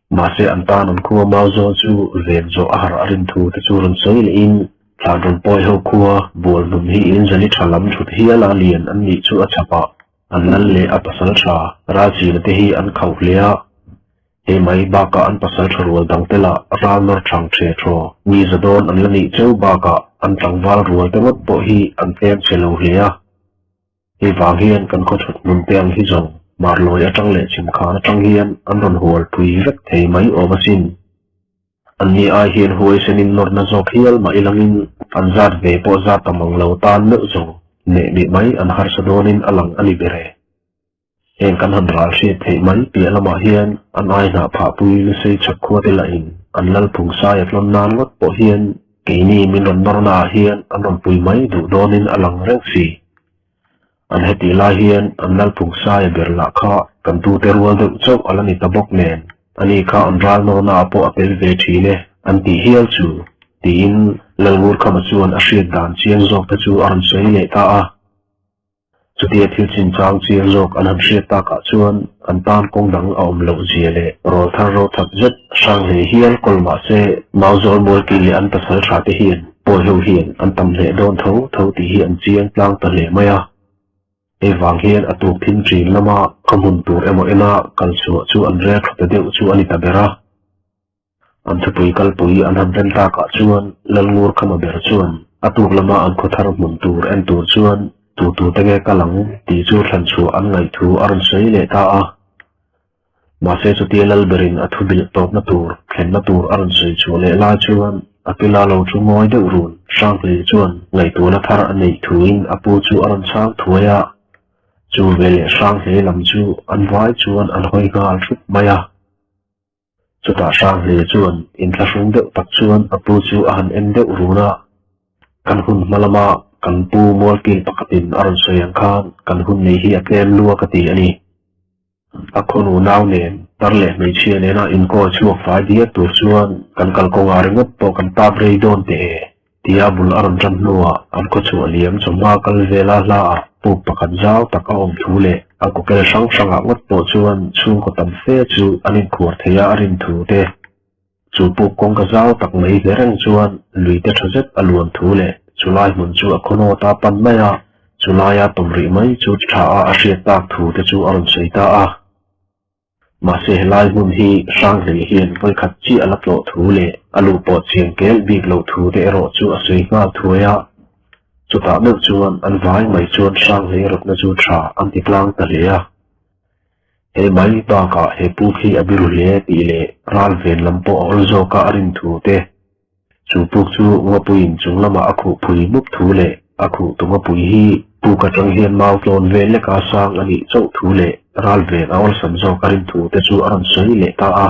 mahse an tan an khua mau zawl chu ven zawh a harh a rin thu te chu rawn sawi lehin thlan rawn pawi ho khua bual hnum hi in zali tha lam thut hiala lian an nih chu a chhapah an lal leh a pasal tha Ralchina te hi an khauh hle a. Hei mai bakah an pasal tha rual dang te lah ral nawr thang the thaw mi za dawn an la nih cheu bakah an tlangval rual te ngawt pawh hi an tlem chhe lo hle a. Hei vang hian kan khaw thut hmun te ang hi zawng Marlawi atang leh Chhimkhan atang hian an rawn hual pui vek thei mai awm asin. Anni ai hian huaisenin nawrna zawk hial mah ilangin an zat ve pawh zat ta mang lo tan meuh zawng neh mih mai an harsa dawnin a lang a ni ber e. Heng kan han ral hriat theih mai piah lamah hian an ai hnah phahpui lusei chhak khua te lahin an lalphung saia tlawn nan ngawt pawh hian keini min rawn nawrna ah hian an rawn pui mai duh dawnin a lang reng si. An hetih lai hian an lalphung saia ber lah kha kan tute rual deuh chauh a la ni ta bawk nen ani kha an ral nawrna ah pawh a tel ve thin e an tih hial chu tiin Lalngurkhama chuan a hriat dan chiang zawk te chu a rawn sawi leh ta a. Chutia thil chinchang chiang zawk an han hriat takah chuan an tan kawng dang a awm loh zia leh rawl thar ro that zet hrang hle hial kawl mah se Mauzawl Mualkil leh an pasal tha te hian pawi ho hian an tam hleh dawn tho tho tih hi an chiang tlang ta hle mai a. Hei vang hian a tuk thim ṭin lama khaw hmun tur emaw ena kal chhuah chu an rel tha ta deuh chu a ni ta ber a. An thupui kalpui an han rem takah chuan Lalngurkhama ber chuan a tuk lama an khaw thar hmun tur en tur chuan tu tu te nge kal ang tih chu thlan chhuah an ngaih thu a rawn sawi leh ta a. Mahse chutia Lalberin a thu bilh tawpna tur thlenna tur a rawn sawi chhuah leh lai chuan a kila lo thu ngawi deuh run Hranghlei chuan ngaihtuahna thar a neih thuin a pu chu a rawn chhang thuai a. Chu veleh Hranghlei lam chu an vai chuan an hawi nghal hrut mai a. Chutah Hranghlei chuan inthlahrung deuh tak chuan a pu chu a han en deuh run a, Kan hun hma lama kan pu Mualkil pakhatin a rawn sawi ang khan kan hun nei hi a tlem lua ka ti a ni. A khaw nau nen, tar leh hmeichhia nena inkawl chhuak fai diak tur chuan kan kalkawngah ringawt pawh kan tap rei dawn teh e, tia bul a rawn tan hnuah an khaw chhuah liam chawhma kal vela hlaah puk pakhat zau tak a awm thu leh a kawkel hrang hrangah ngawt pawh chuan chhungkaw tam fe chu an inkhuar thei a a rin thu te. Chu puk kawngka zau tak mai hle reng chuan luite tha zet a luan thu leh chulai hmun chu a khawnawt a pan mai a, chulaia tawm rih mai chu tha a a hriat tak thu te chu a rawn sawi ta a. Mahse helai hmun hi Hranghlei hian vawikhat chiah a la tlawh thu leh a luh pawh chiang kel bik loh thu te erawh chu a sawi nghal thuai a. Chutah meuh chuan an vai mai chuan Hranghlei rawtna chu tha an ti tlang ta hle a. He mai bakah he puk hi a biru hle tih leh ral ven lam pawh a awl zawk a a rin thu te. Chu puk chu Ngapuiin chung lamah a khuh phui mup thu leh a khuh tu Ngapui hi puk atang hian mau tlawn vel leka sang a nih chauh thu leh ral ven a awlsam zawk a rin thu te chu a rawn sawi leh ta a.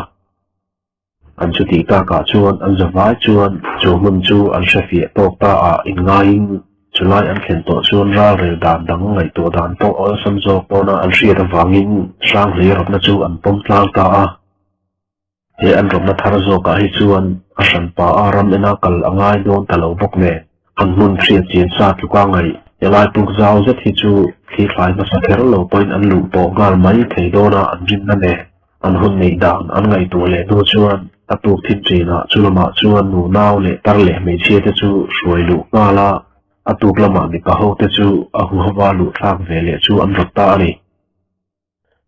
An chutih takah chuan an zavai chuan chu hmun chu an hrefiah tawk ta ah inngaiin chulai an thlen tawh chuan ralrel dan dang ngaihtuah dan pawh awlsam zawk dawna an hriat avangin Hranghlei rawtna chu an pawm tlang ta a. He an rawtna thar zawkah hi chuan a hranpa a ram ena kal a ngai dawn ta lo bawk nen an hmun hriat chian sa tluka ngaih helai puk zau zet hi chu thli thlai hmasa kher lo pawhin an luh pawh nghal mai thei dawna an rinna nen An hun neih dan an ngaihtuah leh hnu chuan a tuk thin ṭinah chu lamah chuan nu nau leh tar leh hmeichhia te chu hruai luh nghal a, a tuk lamah mipa ho te chu a huhova luh thlak ve leh chu an rawt ta a ni.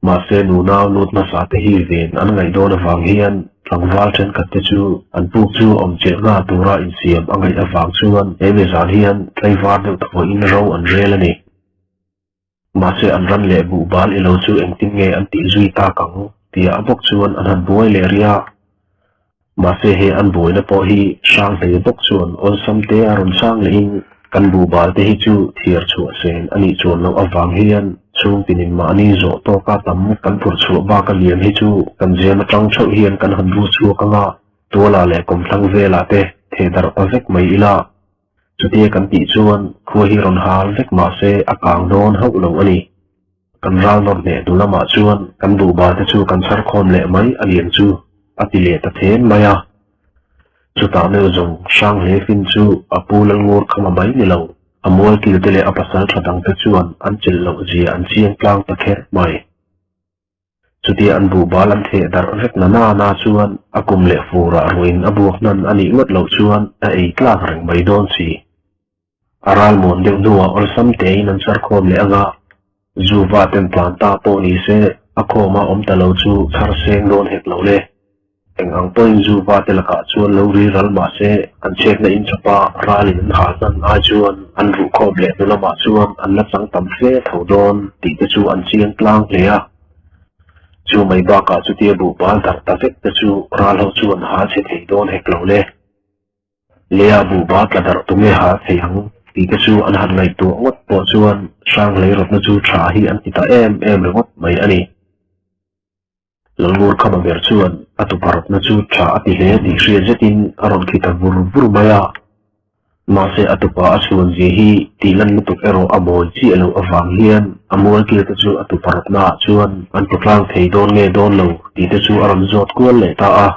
Mahse nu nau lut hmasa te hi ven an ngaih dawn avang hian tlangval thenkhat te chu an puk chu awm chelh nghal tura insiam a ngaih avang chuan he mi zan hian tlaivar deuh thawiin ro an rel a ni. Mahse an ran leh buh bal ilo chu engtin nge an tih zui tak ang tia a bawk chuan an han buai leh rih a. Mahse he an buaina pawh hi hrang hlei bawk chuan awlsam te a rawn sang lehin kan buh bal te hi chu thiar chhuah sen a nih chuan loh avang hian chhung tinin mahni zawh tawka tam kan phurh chhuah baka lian hi chu kan zem atang theuh hian kan han ru chhuak anga tualah leh kawmthlang velah te theh darh ta vek mai ila. Chutia kan tih chuan khua hi rawn hal vek mah se a kang dawn hauh lo a ni. Kan ral nawr hneh hnu lamah chuan kan buhba te chu kan chhar khawm leh mai a lian chu a ti leh ta then mai a. Chutah meuh zawng hrang hle fin chu a pu Lalngur khama mai ni lo, a mualkil te leh a pasal tha dang te chuan an chelh loh zia an chiang tlang ta kher mai. Chutia an buhbal an theh darh vek na na na chuan a kum leh furah ruahin a buak hnan a nih ngawt loh chuan a ei tlak reng mai dawn si. A ral muan deuh hnuah awlsam tein an char khawm leh anga Zuva ten tlan ta pawh ni se a khawma awm ta lo chu chhar seng dawn hek lo le. Eng ang pawhin Zuva te lakah chuan lo ri ral mah se an chhekna inchawpa ralin an hal hnan ai chuan an ruh khawm leh hnu lamah chuan an la chang tam hle tho dawn tih te chu an chiang tlang hle a. Chu mai bakah chutia buhbal darh ta vek te chu ral ho chuan hal chhe thei dawn hek lo le. Lea buhbal tla darh tunge hal thei ang tih te chu an han ngaihtuah ngawt pawh chuan Hranghlei rawtna chu tha hi an ti ta em em ringawt mai a ni. Lalngur khama ber chuan a tuparawtna chu tha a ti hle tih hriat zetin a rawn khi ta vur vur mai a. Mahse a tupa a chhuan zia hi tih lan lutuk erawh a mawi chiah loh avang hian a mualkil te chu a tuparawtna ah chuan an tlu tlang thei dawn nge dawn lo tih te chu a rawn zawt kual leh ta a.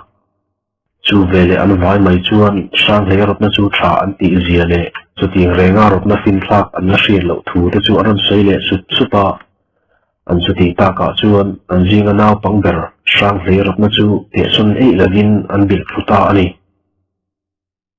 Chu veleh an vai mai chuan Hranghlei rawtna chu tha an tih zia leh chutiang renga rawtna finthlak an la hriat loh thu te chu a rawn sawi leh sup sup a. An chutih takah chuan an zinga naupang ber Hranghlei rawtna chu tehsawn eih lovin an bilh thlu ta a ni.